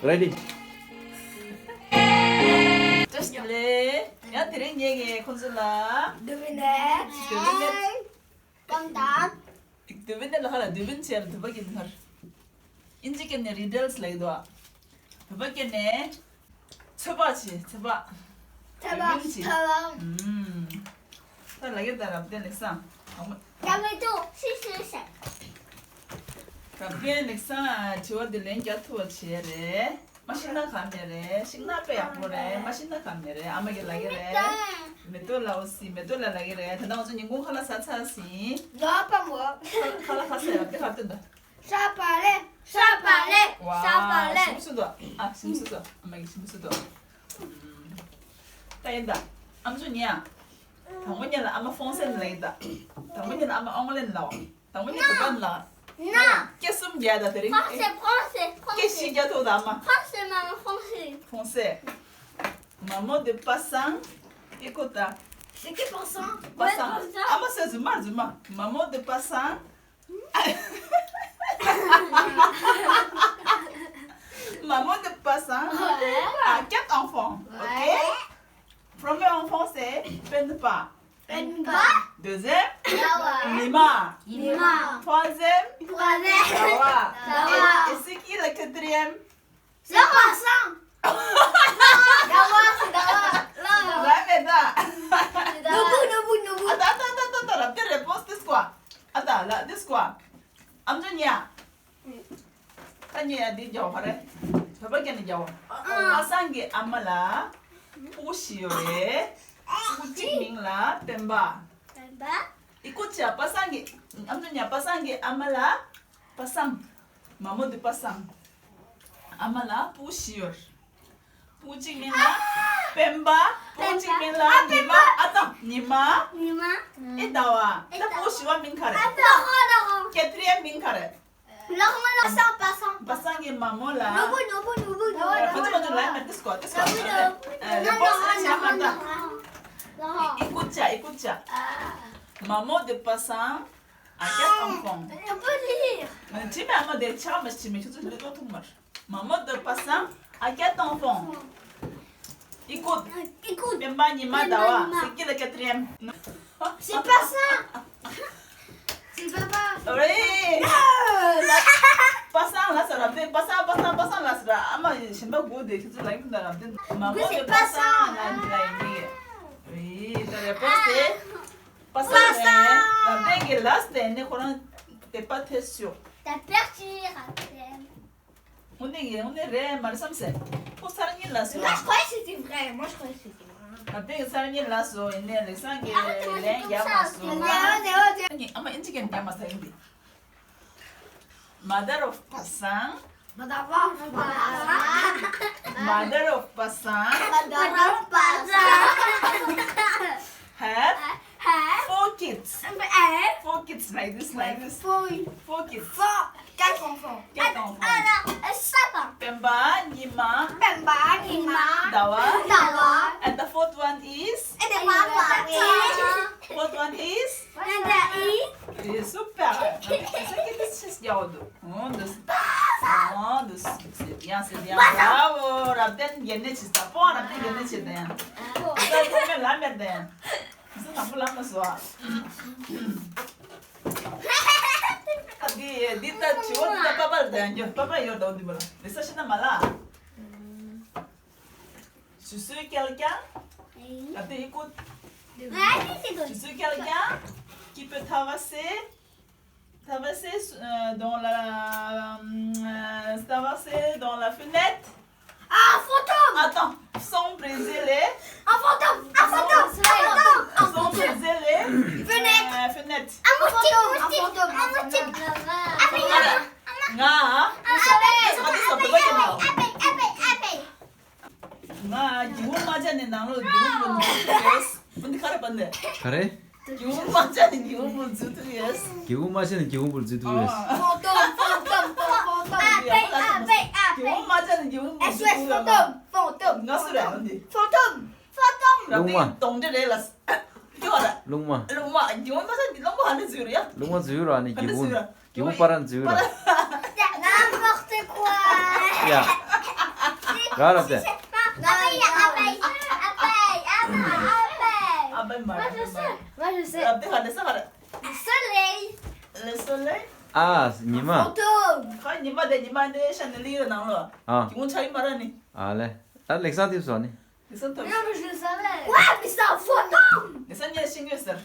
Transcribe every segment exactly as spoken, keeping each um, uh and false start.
Ready? བཀྲ་ཤིས་བདེ་ལེགས། ཡང་དེ་རིང་ངེད་ཀྱིས་ཁོང་ཚོ་ལ་Devinette. Devinette. Come down. Devinette ལ་ཁ་ལ་Devine བྱས་ལ་བོད་པ་སྐད་ནས་ཁར། ཨིན་ཇི་སྐད་ནས་Riddles ལབ་ཀྱི་འདུག་ཨ། བོད་པ་སྐད་ནས་ཚོད་དཔག་བྱེད། ཚོད་དཔག་ཚོད་དཔག Devine བྱེད། ཚོད་དཔག་ཨུམ། ད་ལ་ཀེ་ད་རབ་བརྟན་ལེགས་སང་། ཡ་མེད་དུ་ཤི་ཤི་ཤི། རབ་བརྟན་ལེགས་སང་དྲི་བ་འདི་ལན་རྒྱག་ཐུབ་པ་བྱས་རེད། མ་ཤེས་ན་ག་མེད་རེད། ཤེས་ན་དཔེ་ཡག་པོ་རེད། མ་ཤེས་ན་ག་མེད་རེད། ཨ་མ་གི་ལ་ཀེ་རེད། མེ་ཏོག་ལ་འོ་སི། མེ་ཏོག་ལ་ལ་ཀེ་རེད། ད་ལྟ་ང་ཚོ་ཉིན་གུང་ཁ་ལག་ཟ་ཚར་ཟིན། ལོ་པ་མོ། ཁ་ལག་ཁ་ཟས་རབ་བརྟན་ཁ་བཏོན་ད། ཤ་པ་ལེ། ཤ་པ་ལེ། ཤ་པ་ལེ། ཞིམ་སུ་འདུག་ཨ། ཞིམ་སུ་འདུག་ཨ་མ་གི་ཞིམ་སུ་འདུག་ད་ཡིན་ད། ཨམ་ཅོག་ཉན་ཨ། དང་པོ་ཉིད་ལ་ཨ་མ་ཧྥོང་སེ་ལབ་ཡིན་ད། དང་པོ་ཉིད་ལ་ཨ་མ་ཨོང་ལེན་ལབ། དང་པོ་ཉིད་བོད་པ་ལབ། ན། སྐད་གསུམ་རྒྱག་ད་དེ་རིང་། Français, français, français. སྐད་བཞི་རྒྱག་ཐུབ་ད་ཨ་མ། Français, maman, français. Français. Maman de passant. Écoute. C'est qui passant? Passant. Ouais, passant. ཨ་མ་སེ་རྫུན་མ་རྫུན་མ། Maman de passant. Maman de passant a quatre enfants, ok? Premier enfant, c'est Pemba. Pemba. Deuxième, Dawa. Nima. Nima. Troisième, Troisième. Dawa. Dawa. Et, et c'est qui le quatrième? C'est Dawa. Dawa, c'est Dawa. Là, mais là. Nobu, Nobu, Nobu. Attends, attends, attends, attends, la petite réponse, c'est quoi? Attends, là, c'est quoi? ཨམ་ཅོག་ཉན་ཨ། ད་ཉན་ཡ་འདི་རྒྱག་པ་རེད། བོད་པ་སྐད་ནས་རྒྱག་པ། པ་སངས་ཀྱི་ཨ་མ་ལ་ཕྲུ་གུ་བཞི་ཡོད་རེད། ཕྲུ་གུ་གཅིག་མིང་ལ་སྤེན་པ། སྤེན་པ། Écoute ཅིག་པ་སངས་ཀྱི། ཨམ་ཅོག་ཉན། པ་སངས་ཀྱི་ཨ་མ་ལ། པ་སངས། Maman de passant. ཨ་མ་ལ་ཕྲུ་གུ་བཞི་ཡོད། ཕྲུ་གུ་གཅིག་མིང་ལ་སྤེན་པ། ཕྲུ་གུ་གཅིག་མིང་ལ་ཉི་མ། ཨ་ད་ཉི་མ། ཉི་མ། ཨེ་ཟླ་བ། ད་ཕྲུ་གུ་བཞི་པ་མིང་ག་རེད། Quatrième མིང་ག་རེད། Normal, passant, passant. པ་སངས་ཀྱི་མ་མོ་ལ། Nobu, Nobu, Nobu, Nobu. ཁོ་ཚོ་ཁོ་ཚོ་ལ་མེད་དུ་སྐོར་དུ་སྐོར། Nobu, Nobu. རེ་པོ་སི་ཆ་མ་ད། Écoute ཅིག Écoute ཅིག Maman de passant a quatre enfants. On peut lire. ཅི་མེད་ཨ་མ་དེ་ཆ་མ་ཅི་མེད་ཁྱོད་ཚོ་ལས་ཏོ་ཐུག་མར། Maman de passant a quatre enfants. Écoute. Écoute. སྤེན་པ། ཉི་མ། ཟླ་བ། སྤེན་པ། ཉི་མ། C'est qui le quatrième? C'est pas ça. C'est pas ça. Oui. Non. པ་སངས་ལ་ཟེར་རབ་བརྟན། པ་སངས། པ་སངས། པ་སངས་ལ་ཟེར། ཨ་མ་གཞན་པ་དགུ་དེ་ཁྱོད་ཚོ་ལ་ཡིན་ད་རབ་བརྟན། Maman de passant ལ་ཡིན་ནི། Oui, la réponse c'est པ་སངས་རེད། རབ་བརྟན་གྱི་ལ་ཟེར་ནས་ཁོ་རང་དེ་པ་ཐེ་སུ། T'as perdu, Raphaël. དངོས་གནས་ཀྱི་དངོས་གནས་རེད་མ་རེད་བསམ་སེ། ཁོ་གསར་རྙིང་ལབ་སོང་། Moi, je croyais que c'était vrai. Moi, je croyais que c'était vrai. ང་དེ་གི་གསར་རྙིང་ལབ་སོང་། ཡིན་ནའི་ལེགས་བཟང་གི་ལན་རྒྱག་མ་སོང་། ཨ་མ་ཨིན་ཇི་སྐད་རྒྱག་མ་ས་ཡིན་ཏེ། Mother of passant. Mother of passant. Mother of passant. Mother of passant. Have Have four kids. Have four kids like this, like this. Four. Four kids. Four. Quatre enfants. Quatre enfants. Alors, euh, sept. སྤེན་པ། ཉི་མ། སྤེན་པ། ཉི་མ། ཟླ་བ། ཟླ་བ། And the fourth one is? And the fourth one is? Fourth one is? Nanda is? Eh, super. C'est qui this is? Oh, de, oh, de, c'est bien, c'est bien. Bravo. རབ་བརྟན་རྒན་ནས་ཆི་ད་པོ། རབ་བརྟན་རྒན་ནས་ཆི་ད་ཡང་། ད་ཁོ་མེད་ལ་མེད་ད་ཡང་། ཟི་དང་པོ་ལ་མ་སོ། ཨ་འདི་འདི་ད་ཆི་བོ་འདི་ད་པ་པ་ལ་ད་ཡང་རྒྱོ། པ་པ་ཡོད་ད་འོ་འདི་པ་ལ་མི་ས་ཤི་ན་མ་ལ། Je suis quelqu'un. ཨ་འདི་ཡི་ཀུ། Je suis quelqu'un qui peut traverser Traverser, euh, dans la, euh, traverser dans la fenêtre. Ah, fantôme. Attends, sans briser les... Un fantôme, un fantôme, un fantôme. Sans briser les... Fenêtre. Euh, fenêtres. Un moustique, un moustique, un moustique. Appelle, appelle, appelle. Nga. Appelle, appelle, appelle, appelle. ང་སྒྱེ་འུ་མ་ཅན་ནི་ནང་ལོགས་སྒྱེ་འུ་པོ་འཛུལ་ཐུབ་ཡོད། འདི་ག་རེ་པ་འདི། ག་རེ། སྒྱེ་འུ་མ་ཅན་ནི་སྒྱེ་འུ་པོ་འཛུལ་ཐུབ་ཡོད། སྒྱེ་འུ་མ་ཅན་ནི་སྒྱེ་འུ་པོ་འཛུལ་ཐུབ་ཡོད། Fantôme, fantôme, fantôme. སྒྱེ་འུ་མ་ཅན་ནི་སྒྱེ་འུ་པོ་འཛུལ་ཐུབ་ཡོད། S O S, fantôme, fantôme. ང་སུ་རེད་འདི། Fantôme, fantôme. རང་དེ་གདོང་འདྲེ་རེད་ལ། སྐྱོ་ར། རླུང་མ། རླུང་མ། སྒྱེ་འུ་མ་ཅན་གྱི་རླུང་མ་ཧ་ནི་འཛུལ་རེད་ཡ། རླུང་མ་འཛུལ་ར་ནི་སྒྱེ་འུ། སྒྱེ་འུ་པ་ར་འཛུལ་ར། N'importe quoi. ཡ། ག་རབ་སྟེ། Abeille, abeille, abeille, abeille, abeille. Abeille མ་རེད། Moi, je sais. རབ་སྟེ་ག་ལེ་ས་ག་རེད། Le soleil. Le soleil. ཨ། ཉི་མ། Fantôme. ག་ཉི་མ་དེ་ཉི་མ་དེ་ཤ་ནི་ལི་ར་ནང་ལོ། ཨ། དེ་ངོ་ཆ་ཡི་མ་ར་ནི། ཨ་ལེ། ད་ལེགས་སང་དེ་བཟོ་ནི། ལེགས་སང་ཐོབ། Non, mais je le savais. Ouais, mais c'est un fantôme. ལེགས་སང་ངས་ཤེས་ངོས་ཟེར།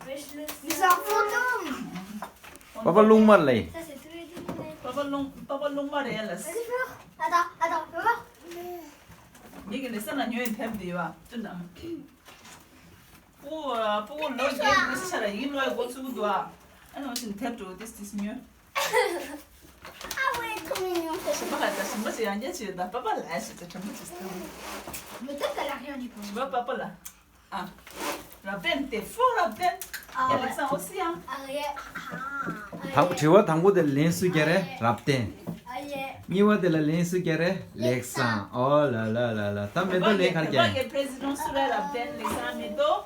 Mais je le sais. Mais c'est un fantôme. པ་པ་རླུང་མ་ལེ། Ça, c'est tous les deux. པ་པ་རླུང་པ་པ་རླུང་མ་རེད་ལ། Vas-y, fais voir. Attends, attends, fais voir. ངེད་ཀྱི་ལེགས་སང་ལ་ཉོས་ཡིན་ཐེབས་དེ་བ་ཅུ་ནམ། པོ་པོ་ལོ་རྒྱས་ཀྱི་ཤ་ར་ཡིན་ལོའི་འགོ་ཚུགས་འདུག་ཨ་ནི་འོ་ཞིན་ཐེབས་འགྲོ་ཏིས་ཏིས་ཉོས། Ah ouais, trop mignon. ཞིམ་པ་ལ་ད་ཞིམ་པ་ཞིག་ཡང་རྒྱ་ཆེ་ད་པ་པ་ལ་ཞིག་ད་དྲན་པ་ཅིག་སྟོན། Mais toi, t'as l'air rien du tout. ཞིམ་པ་པ་པ་ལ། ཨ། རབ་བརྟན་དེ་ཧྥུ་རབ་བརྟན། ཨ། ཡ་ལེགས་སང་ཨོ་སི་ཡང་། ཨ་ཡེ། ཨ། དང་དྲི་བ་དང་པོ་དེ་ལན་སུ་རྒྱ་རེ་རབ་བརྟན། ཨ་ཡེ། གཉིས་པ་དེ་ལ་ལན་སུ་རྒྱ་རེ་ལེགས་སང་། ཨོ་ལ་ལ་ལ་ལ། ད་མེ་ཏོག་ལན་གར་རྒྱ་ཡིན། Président སུ་རེ་རབ་བརྟན་ལེགས་སང་མེ་ཏོག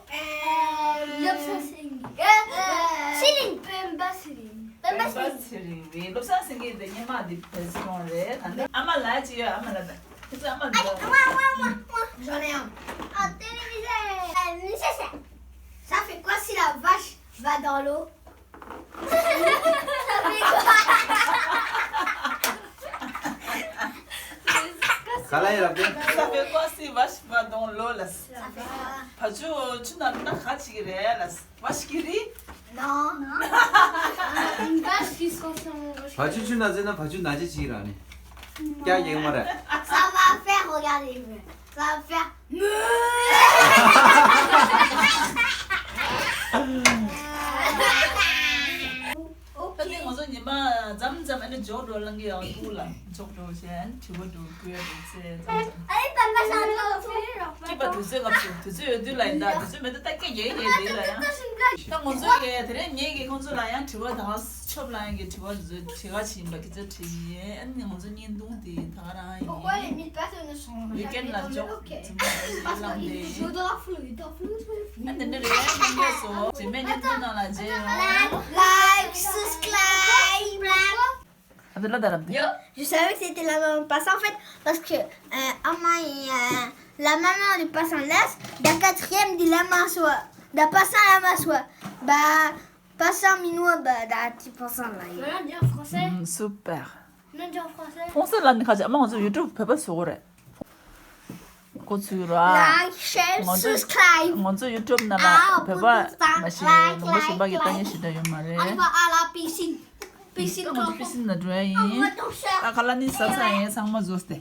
Lobsang Seling. Seling. Pemba Seling. Pemba Seling. Seling རེད། Lobsang Seling གི་དེ་སྔོན་མ་དེ་Président རེད། ད་ནི་ཨ་མ་ལགས་ཅིག་ཡོད། ཨ་མ་ལགས་ད་ཁྱེད་ཚོ་ཨ་མ་ལགས། Moi, moi, moi, moi. J'en ai un. Ah, téléviseur. Euh, mais ça, ça, ça fait quoi si la vache va dans l'eau? ག་ལ་ཡིན་རབ་བརྟན། Ça fait quoi si vache va dans l'eau ལ། བ་ཕྱུགས་ཆུ་ནང་ན་ག་ཅིག་རེད་ལ། Vache qui rit? Non. Une vache qui se transforme en vache. བ་ཕྱུགས་ཆུ་ནང་འཛུལ་ན་བ་ཕྱུགས་ན་ཅི་ཅིག་ར་ནི། ཀྱ་ཡེང་མ་རེད། Ça va faire, regardez. Ça va faire. ད་ནི་ང་ཚོ་ཉི་མ་མཚམས་མཚམས་ཨ་ནི་འཇོག་འགྲོ་ལང་གི་ཡང་ཐུག་ལ་འཇོག་འགྲོ་བྱས་དྲི་བ་འགྲོ་བསྐུལ་འགྲོ་ཚེ་མཚམས་མཚམས། སྐྱིད་པ་དུས་ཚོད་སྐབས་སུ་དུས་ཚོད་ཡོད་དུས་ལ་ཡིན་ད་དུས་ཚོད་མེད་ད་ལྟ་སྐད་རྒྱག་ཡས་རེད་ལ་ཡང་། ད་ང་ཚོ་ཡས་དེ་རིང་ངེད་ཀྱིས་ཁོང་ཚོ་ལ་ཡང་དྲི་བ་དང་ཆོབ་ལ་ཡང་གི་དྲི་བ་དུས་ཚོད་དྲི་ག་ཕྱིན་པ་སྐད་ཆ་དྲིས་ཡིན། ཨ་ནི་ང་ཚོ་བརྙན་ཐུང་དེ་ད་ག་རང་ཡིན། Pourquoi les mille personnes ne sont jamais dans le hockey? Parce qu'ils jouent dans la foule, dans la foule. ཨ་དེ་འདྲ་རེད། ཡིན་པས་སོ་རྗེས་མའི་བརྙན་ཐུང་ནང་ལ་མཇལ་ཡོང་། Like, subscribe. ཨ་དེ་ལ་ད་རབ་དེ། Je savais que c'était la maman passante en fait, parce que, euh, à moi, euh, la maman de passant là, dans quatrième de la main soit, dans passant la main soit, bah, passant minois, bah, dans petit passant là. Voilà, dis en français. Super. Non, dis en français. Français ལ་ནི་ཁ་ཅིག་ཨ་མ་ང་ཚོ་YouTube བོད་པ་བཟོ་གི་རེད། འགོ་ཚུགས་ར། Like, share, subscribe. ང་ཚོ་YouTube ནང་ལ་བོད་པ་མ་ཤེས་ལུང་པ་གཞན་པ་གི་ལྟ་ཉན་ཞིག་འདྲ་ཡོད་མ་རེད། On va à la piscine. Piscine. ད་ང་ཚོ་པི་སིན་ནང་འགྲོ་ཡ་ཡིན། ད་ཁ་ལག་ནི་ཟ་ཚར་ཡིན། ཚང་མ་བཟོས་ཏེ།